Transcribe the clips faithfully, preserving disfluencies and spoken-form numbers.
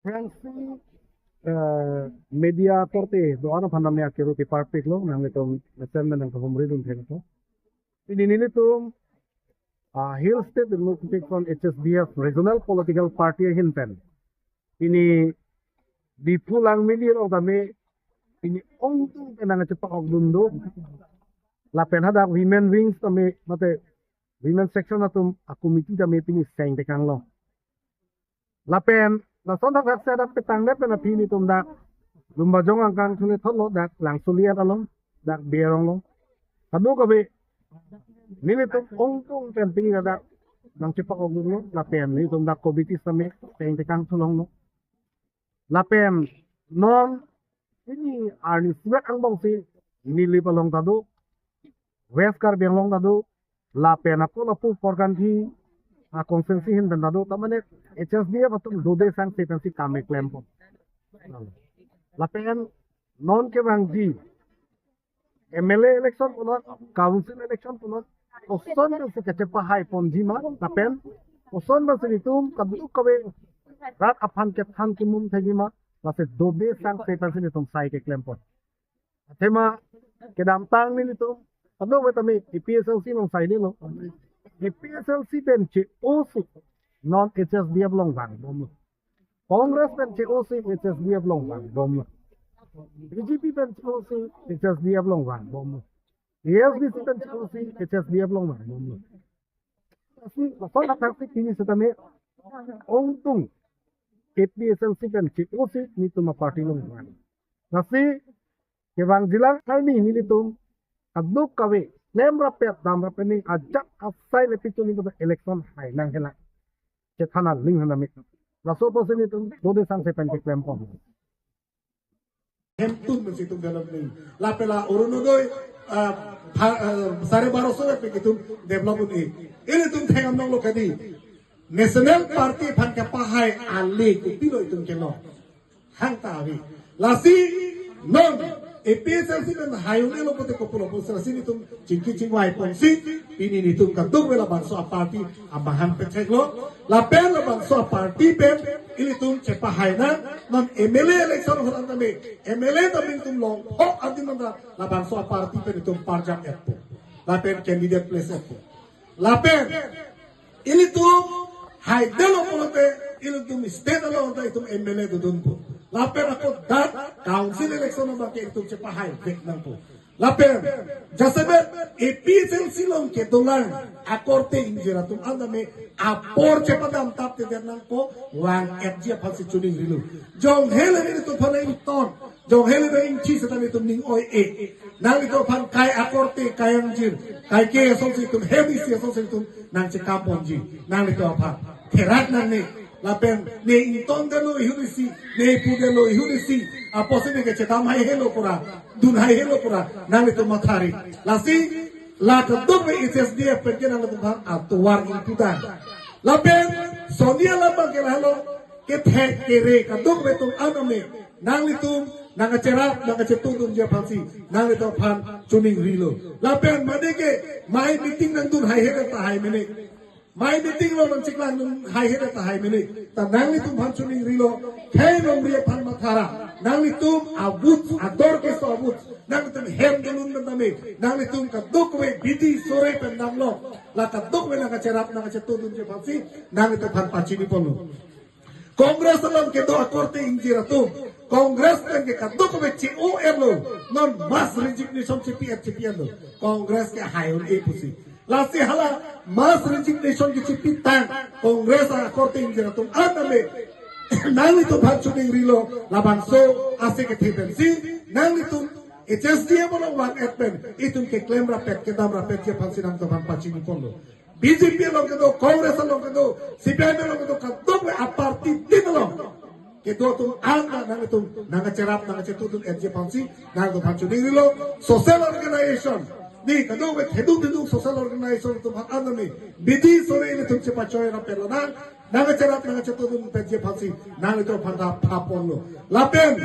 Aphrangsi, eh, media korte do-an aphan nami akero ke parpik lo, nanglitum mesen nang kehumri dun thek to. Pini nelitum, ah, Hill State Democratic Front, H S D F Regional Political Party ahin pen, pini Diphu Langmili along tame, pini ongtung pen nangchepa-ok dun do. Lapen hadak women wings tame, mate women section atum a-committee tame pini seng tekang lo. Lapen lason thakthak si dak petang det pen aphi nelitum dak Lumbajong angkang thune thotlo, dak Langsoliat along, dak Berong along. Kadokave nelitum ongtung pen pini dak nangchepa-ok dun lo, lapen nelitum dak committee tame seng tekang thu longlo. Lapen non pini arni sibet angbong si Nilip along ta do, West Karbi Anglong ta do, lapen ako lapu Korkanthi a-constituency ahin pen ta do, ta mane H S D F atum dode sangse pensi kam keklem pon. Lapen non kevangji M L A election punon, council election punon, koson pensi kachepahai ponji ma, lapen koson pensi nelitum kadokave rat aphan kethan kemum thekji ma, lasi dode sangse pensi nelitum sai keklem pon. Athema kedamtang nelitum, ano tame A P H L C along sai nilo. A P H L C pen che-osi non H S D F along vangbomlo. Congress pen che-osi H S D F along vangbomlo. B J P pen che-osi H S D F along vangbomlo. A S D C pen che-osi H S D F along vangbomlo. Lasi lason thakthak si pini setame ongtung A P H L C pen che-osi nelitum a-party along vang. Lasi kevangjilang arni nelitum kadokave klem rapet dam rapet ning ajat asai le pitu nelitum election hai nang hela. Chethan aling hana mi. Laso apotsi nelitum dode sangse pen keklem pon. Hemtun pensi itum develop ning. Lapen la Orunodoi, ah, pha-, ah, sare baroso pen itum develop un-e. Ilitum thengam nanglo kadi. National Party aphan kepahai ale kopilo itum kelong. Hang ta ave. Lasi non A P H L C pen hai un-elo pulote kopilo pusi lasi nelitum chingki chingvai ponsi pini nelitum kadokave labangso a-party amahang petheklo. Lapen labangso a-party pen ilitum chepahai nang, non M L A election ahut an tame M L A tame itum longphok adim anta labangso a-party pen itum parjam etpo. Lapen candidate place etpo. Lapen ilitum haidetlo pulote ilitum state along ta itum M L A dodunpo. Lapen ako dak council election abang ke itum chepahai vek nangpo. Lapen jasemet A P H L C along kedolang akorte ingjir atum an tame apor chepadam tap te det nangpo, vang-etji aphansi choningrilo. Jong hele nelitum aphan ington, jong hele ingthi seta nelitum ning oi-e. Nanglitum aphan kai akorte, kai ingjir, kai ke asonsi itum hem isi asonsi itum nangchekam ponji. Nanglitum aphan therak nangne. Lapen ne ingtondetlo ihun isi, ne pudetlo ihun isi, apotsi ne kachedam haihelo pura, dun haihelo pura nanglitum mathari. Lasi la kadokave H S D F pen ke nanglitum aphan atovar ingpudan. Lapen soni alam abang ke lahelo, kethek kere kadokave atum an tame nanglitum nangkacherap nangkachetongdunji aphansi nanglitum aphan choningrilo. Lapen mane ke mai meeting nangdun haihe tahai mene. Mai meeting along nangcheklang dun haihe tahai mene. Ta nanglitum aphan choningrilo. Khei longri aphan mathara. Nanglitum a-vote, ador keso a-vote, nanglitum hem dolun pen tame nanglitum kadokave bidi sore pen damlo. La kadokave nangkacherap nangkachetongdunji aphansi nanglitum aphan pachini ponlo. Congress along kedo akorte ingjir atum, Congress pen ke kadokave che-o-etlo, non mass resignation chipi-et chipi-etlo. Congress ke hai un-e pusi. Lasi hala mass resignation kechipitang Congress akorte ingjir atum an tame nanglitum aphan choningrilo, labangso ase kethe pensi nanglitum H S D F along vang-et pen itum keklem rapet kedam rapetji aphansi nangtum aphan pachini ponlo. B J P along kedo, Congress along kedo, C P I M along kedo, kadokave a-party tin along kedo atum an ta nanglitum nangkacherap nangkachetongdun-etji aphansi nangtum aphan choningrilo. Social organization, ne kadokave thedung thedung social organization atum an tame bidi sore ilitum chepachoi rapet lonang, nangkacherap nangkachetongdun-etji aphansi nanglitum aphan ta pha ponlo. Lapen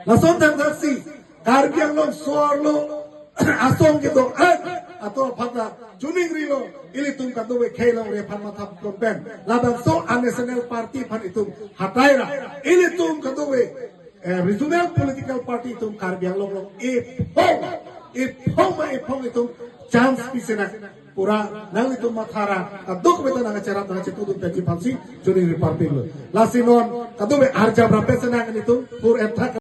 lason thakthak si Karbi Anglong so-arlo asong kedo an atur aphan ta choningrilo, ilitum kadokave khei longri aphan matha pon pen labangso a-national party aphan itum hatai ra, ilitum kadokave, eh, regional political party itum Karbi Anglong along iphong, iphong ma iphong itum chance pi sinang. Pura nanglitum matha ra, kadokave ta nangcherap nangchetudun pensi aphansi choningri parpiklo. Lasi non kadokave arjap rape sinang ilitum pur enthak